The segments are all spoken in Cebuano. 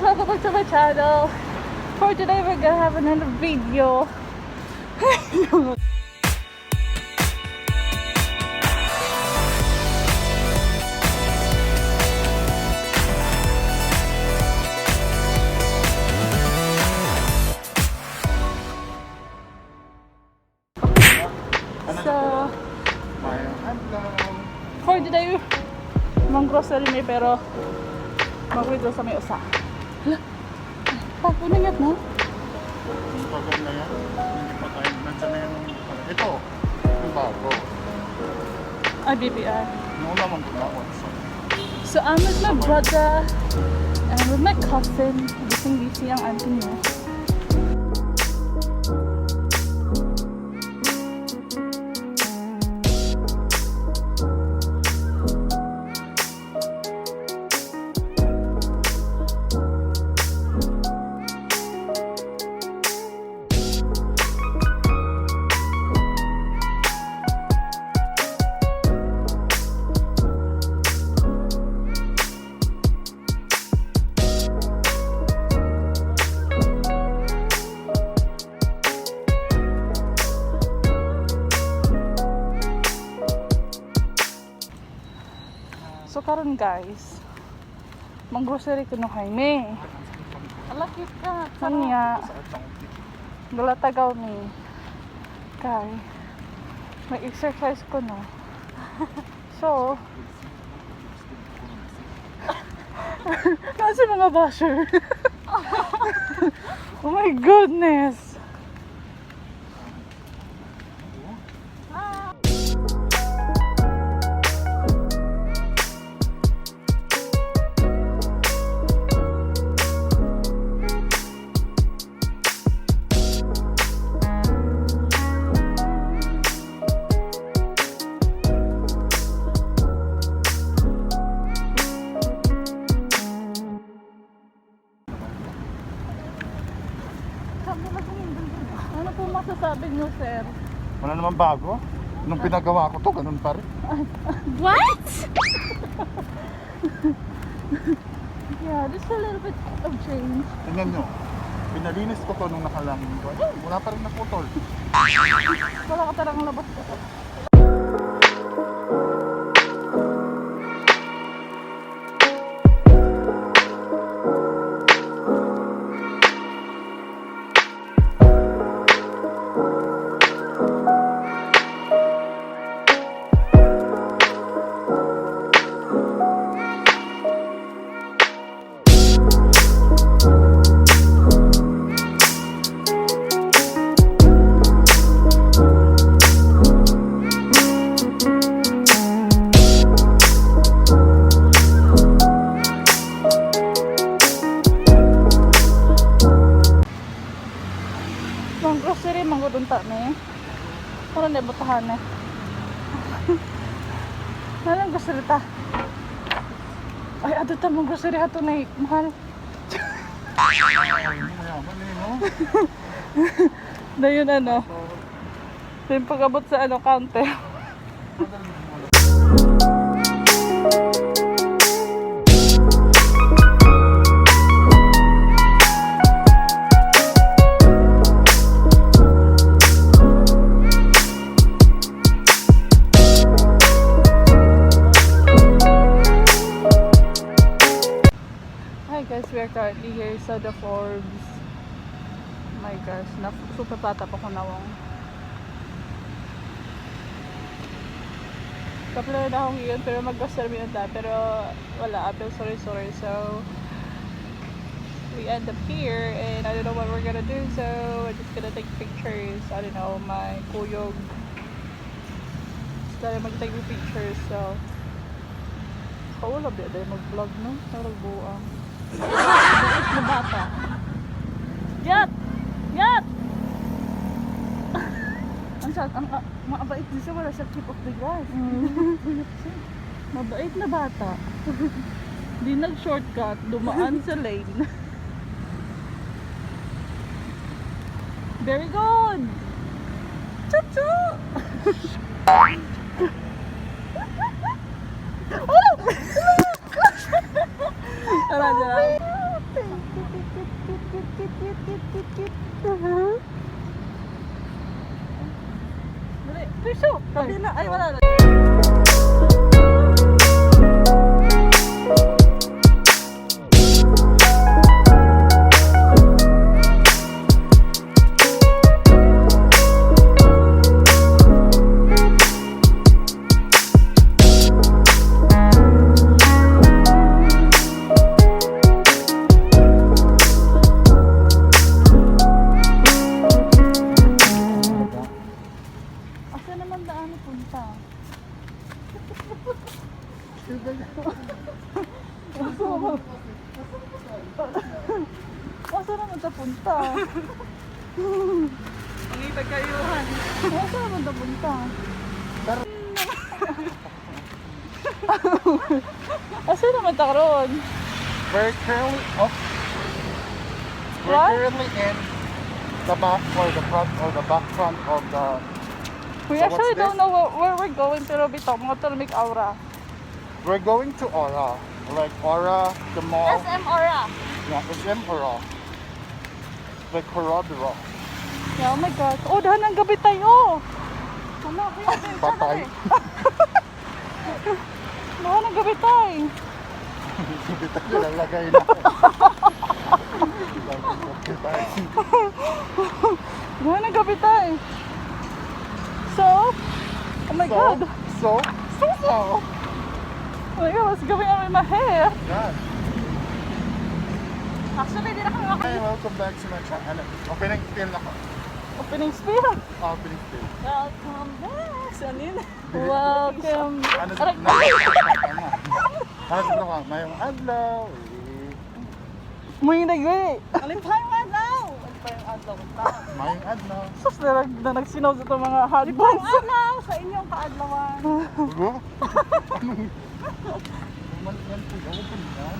Welcome back to my channel. For today, we're gonna have another video. So, for today, mang grocery may pero mag-withdraw sa may usa. Hala, pa, puningat na. Yung bago na yan, hindi pa tayo, nandyan na yung, ito, yung bago. Ay, BPR. Noon naman ko na, Watson. So, I'm with my brother and with my cousin. Busy-busy ang auntie niya. So, karon guys, mang-grocery ko no kay me. Ala, cute ka. Kanya, galatagaw ni. Kay, mag-exercise ko no. So, kasi mga basher. Oh my goodness! Ano po masasabi niyo, sir? Wala naman bago. Nung pinagawa ko to, ganun pa rin. What? Yeah, just a little bit of change. Tingnan nyo, pinalinis ko to nung nakalangin ko. Ayun, wala pa rin naputol. Wala ka talagang labas ko. Mang grocery, manggudunta ni. Wala na butahan eh. Wala grocery ta. Ay, ato ta mong grocery ato na eh. Mahal. Ay, mayaman eh, no? Na yun ano. Yung pag-abot sa ano, counter. Hi guys, we are currently here sa The Forbes. My gosh, na super bata pa ko nawong. Kapla na akong yun, pero mag-grocery na ta. Pero wala, apple sorry sorry. So, we end up here and I don't know what we're gonna do. So, we're just gonna take pictures. I don't know, my kuyog. Basta mag-take pictures. So, kaula ba dahil mag-vlog no? Sarag buang. Bait na bata. Yat! Yat! Ang sa ang ah, mabait din siya, wala siya keep of the grass. Mabait na bata. Di nag-shortcut, dumaan sa lane. Very good! Chuchu! Oh! Tara, tara. Cute, cute, cute, cute, cute, cute, cute, cute, cute. Dali, Trisho! Tabi na. Ay, wala na. Asa naman daan punta? Asa naman? Asa naman ta punta? Pangitag kayuhan. Asa naman ta punta? Asa naman ta karon? We're currently up. We're What? currently in the back or the front or the back front of the. We So what's actually don't this? know where we're going, pero bitaw mga tulmig aura. We're going to Aura, like Aura, the mall. SM Aura. Yeah, SM Aura. Like Horabira. Yeah, oh my God. Oh, dahan ang gabi tayo. Ano? Patay. Dahan ang gabi tayo. Hindi tayo lalagay na. Patay. Dahan ang gabi tayo. So, oh my God. So. Oh my God, what's going on with my hair? God. Actually, di na kami maka- Hey, welcome back to my channel. Opening spiel ako. Opening spiel. Opening spiel. Welcome back. Saan yun? Welcome. Ano sa Aray. Ano sa ka? Mayong adlaw. Eh, May nagwi. Alipay ang adlaw. Alipay ang adlaw. Mayong adlaw. Sus na, na nagsinaw sa itong mga hotdogs. Adlaw sa inyong kaadlawan. Ano? Anong? Man, yan po. Ako po yan.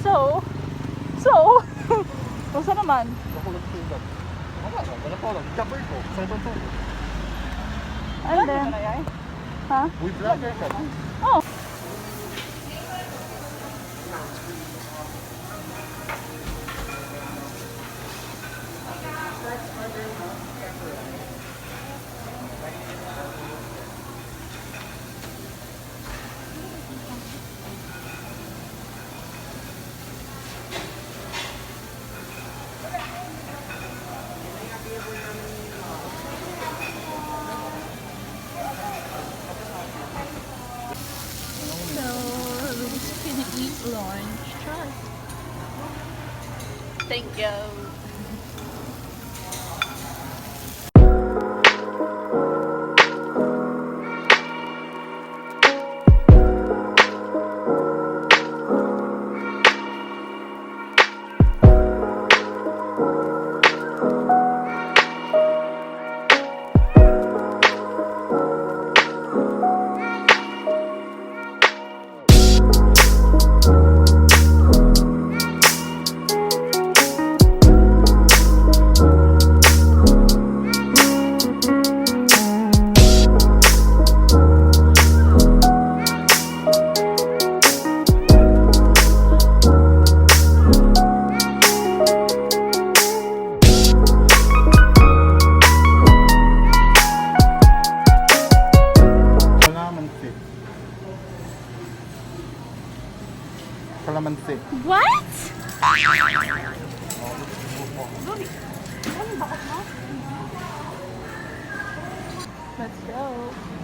So, unsa naman? Ako lang po yan. Wala lang. Wala pa lang. Cover ko. Sa ibang to. And then, ha? We vlogger ka. Oh. So, we're just gonna eat lunch. Try. Thank you. Kalamansi. Kalamansi. What? Let's go.